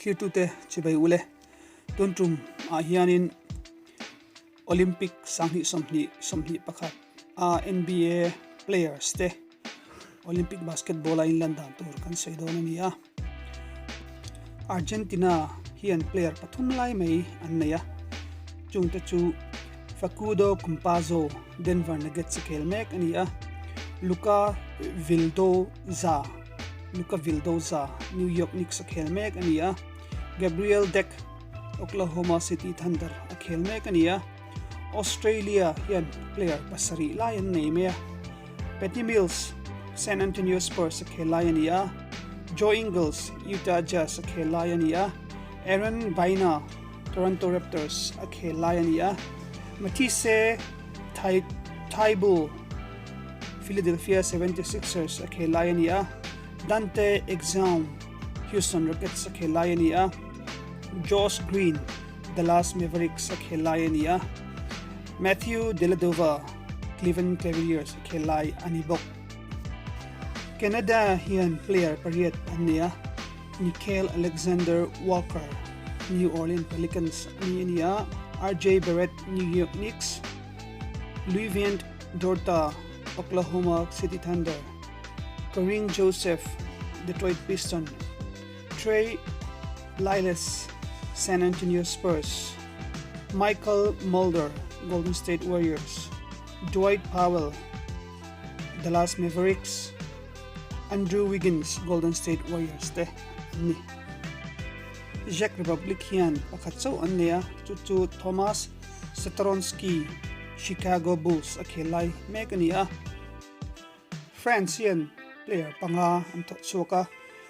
Thlirtute chibai ule tun tum ah hianin Olympic 2021 a NBA players te Olympic basketball a inlan dan tur kan sawi dawn a ni a. Argentina hian player pathum lai mai an nei a, chungte chu Facundo Campazzo, Denver Nuggets a khel mek a ni a, Luca Vildoza, Luca Vildoza, New York Knicks a khel mek a ni a, Gabriel Deck, Oklahoma City Thunder a khel mek a ni a, Australia hian player pasarih lai an nei mai a, Patty Mills, San Antonio Spurs a khel lai a ni a, Joe Ingles, Utah Jazz a khel lai a ni a, Aaron Baina, Toronto Raptors a khel lai a ni a, Matisse Thybulle, Philadelphia 76ers a khel lai a ni a, Dante Exum, Houston Rockets a khel lai a ni a, Josh Green, Dallas Mavericks a khel lai a ni a, Matthew Dellavedova, Cleveland Cavaliers a khel lai a ni bawk. Canada hian player pariat an nei a, Nickeil Alexander-Walker, New Orleans Pelicans a ni a ni a, RJ Barrett, New York Knicks, Luiviant Dorta, Oklahoma City Thunder, Corinne Joseph, Detroit Pistons, Trey Lyles, San Antonio Spurs, Mychal Mulder, Golden State Warriors, Dwight Powell, Dallas Mavericks, Andrew Wiggins, Golden State Warriors te an ni. Czech Republic hian pakhat chauh an nei a, chu chu Tomas Satoransky, Chicago Bulls a khel lai mek a ni a. France hian player panga an thawh chhuak a,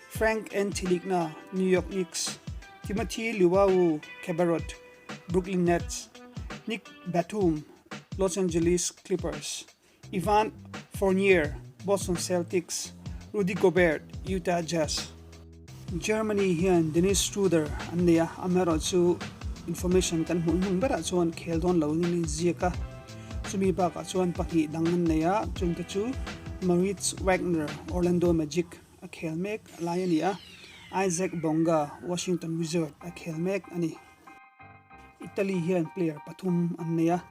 Frank Ntilikina, New York Knicks, Timothy Luwawu Cabarrot, Brooklyn Nets, Nick Batum, Los Angeles Clippers, Evan Fournier, Boston Celtics, Rudy Gobert, Utah Jazz. Germany hian Dennis Schroeder an nei a, amaherawhchu information kan hmuh hnung berah chuan khel dawn lo in an inziak a, chumi bakah chuan pahnih dang an nei a, chungte chu Moritz Wagner, Orlando Magic a khel mek lai a ni a, Isaac Bonga, Washington Wizards a khel mek a ni. Italy hian player pathum an nei a,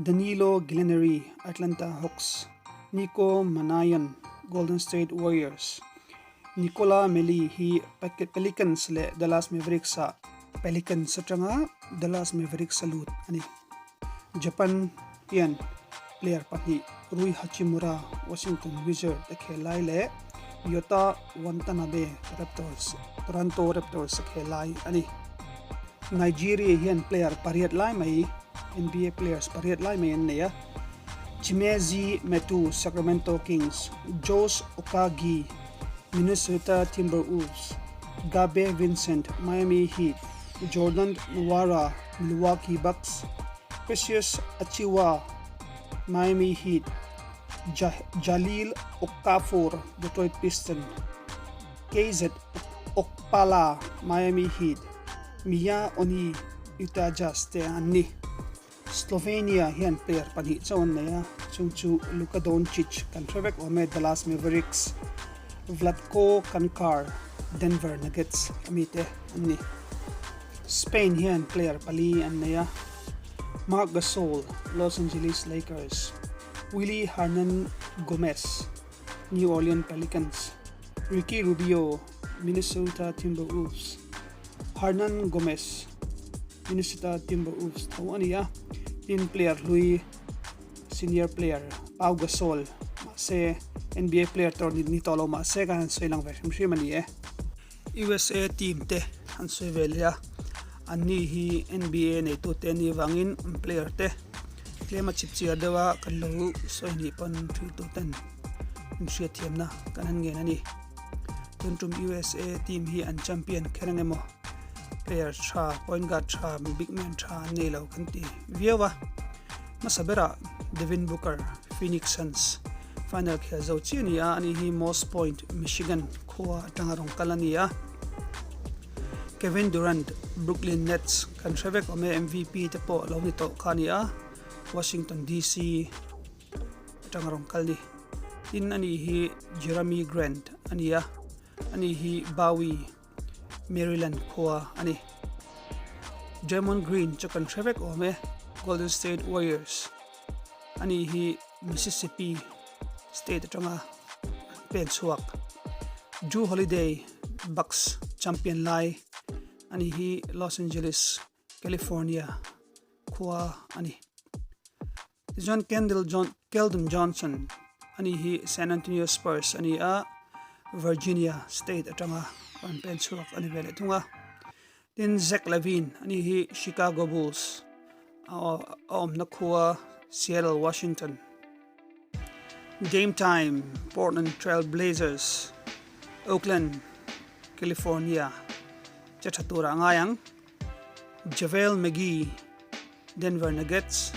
Danilo Gallinari, Atlanta Hawks, Nico Mannion, Golden State Warriors, Nicola Melli hi Pelicans leh Dallas Mavericks ah Pelicans atanga Dallas Mavericks a lut a ni. Japan hian player pahnih Rui Hachimura, Washington Wizards a khel lai leh Yota Watanabe, Raptors, Toronto Raptors a khel lai a ni. Nigeria hian player pariat lai mai NBA players pariat lai mai an nei a. Chimezie Metu, Sacramento Kings, Josh Okagi, Minnesota Timberwolves, Gabe Vincent, Miami Heat, Jordan Nwora, Milwaukee Bucks, Precious Achiuwa, Miami Heat, Jahlil Okafor, Detroit Pistons, KZ Okpala, Miami Heat, Miya Oni, Utah Jazz te an ni. Slovenia hian player pahnih chauh an nei a, chung chu Luka Doncic kan hre vek awm e, Dallas Mavericks, Vlatko Cancar, Denver Nuggets a mite an ni. Spain hian player pali an nei a, Marc Gasol, Los Angeles Lakers, Willy Hernangomez, New Orleans Pelicans, Ricky Rubio, Minnesota Timberwolves, Hernangomez, Minnesota Timberwolves tho a ni a, tin player hlui senior player Pau Gasol mahse NBA player tur ni tawh lo mahse kan han sawi lang ve hrim hrim a ni e. USA team te an sawi ve leh a, an ni hi NBA neitu te anih avangin an player te tlem a chip chiar deuh a kan lo sawi nih pawn thiltu ten an hriatthiamna kan han ngen a ni. Tun tum USA team hi an champion kher ang emaw player tha point guard tha big man tha an nei lo kan ti viau a hmasa berah Devin Booker Phoenix Suns final khel zo chiah a ni a ani hi Moss Point Michigan khua atanga rawn kal a ni a Kevin Durant Brooklyn Nets kan hre vek awm e MVP te pawh lo ni tawh kha a ni a Washington DC atanga rawn kal ni tin ani hi Jerami Grant a ni a ani hi Bowie. Maryland khua a ni. Draymond Green chu kan hre vek awm e, Golden State Warriors a ni hi Mississippi State atanga an pen chhuak. Jrue Holiday, Bucks champion lai a ni hi Los Angeles, California khua a ni. Tichuan Kendall John Keldon Johnson a ni hi San Antonio Spurs a ni a, Virginia State atanga rawn pen chhuak a ni ve leh thung a. Tin Zach LaVine a ni hi Chicago Bulls a awmna khua Seattle, Washington. Game Time, Portland Trail Blazers, Oakland, California che tha turah a ngai ang. JaVale McGee, Denver Nuggets,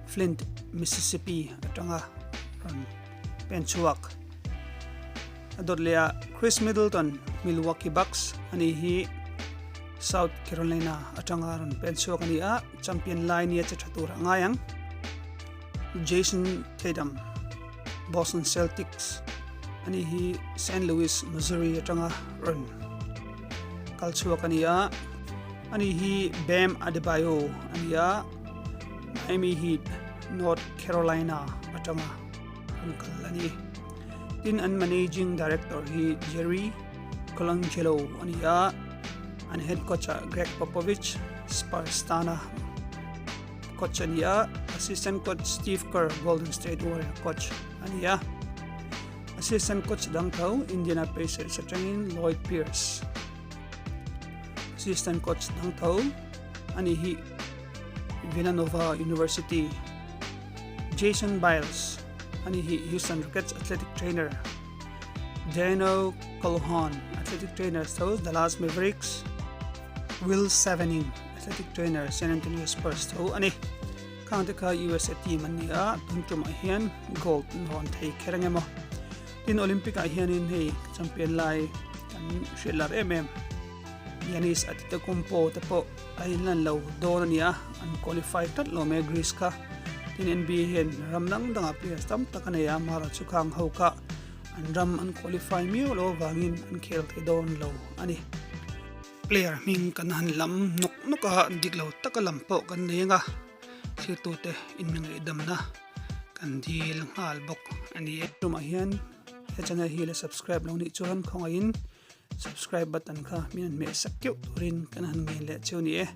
Flint, Mississippi atanga rawn pen chhuak. A dawt leh ah Khris Middleton, Milwaukee Bucks a ni hi South Carolina atanga rawn pen chhuak a ni a, champion lai nia che tha tur a ngai ang. Jayson Tatum, Boston Celtics a ni hi Saint Louis, Missouri atanga rawn kal chhuak a ni a. Ani hi Bam Adebayo a ni a, Miami Heat, North Carolina atanga an kal a ni. Tin an managing director hi Jerry Colangelo a ni a, an head coach ah Gregg Popovich, Spurs tana coach a ni a, assistant coach Steve Kerr, Golden State Warrior coach a ni a. Assistant coach dang tho Indiana Pacers atangin Lloyd Pierce. Assistant coach dang tho a ni hi Villanova University. Jason Biles a ni hi Houston Rockets athletic trainer. Dano Calhoun athletic trainer tho Dallas Mavericks. Will Savening athletic trainer San Antonio Spurs tho a ni. Khang te kha USA team an ni a, tun tumah hian gold an hawn thei kher ang emaw. Tin Olympic ah hianin hei champion lai kan hriat lar em em. Giannis Antetokounmpo te pawh a inlan lo dawn a ni a, an qualify tlat lo mai a Greece kha. Tin NBA hian ram dang dangah players tam tak a nei a, Mara chu khang ho kha an ram an qualify miau lo avangin an khel thei dawn lo a ni. Player hming kan han lam nawk nawk a, dik lo taka lam pawh kan nei ang a, thirtute inhmangaih-damna kan dil nghal bawk a ni e. Tumah hian he channel hi la subscribe lo nih chuan khawngaihin subscribe button kha min han hmeh sak keuh turin kan han ngen leh cheu ni e.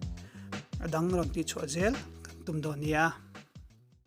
A dang rawn tihchhuah zel kan tum dawn nia.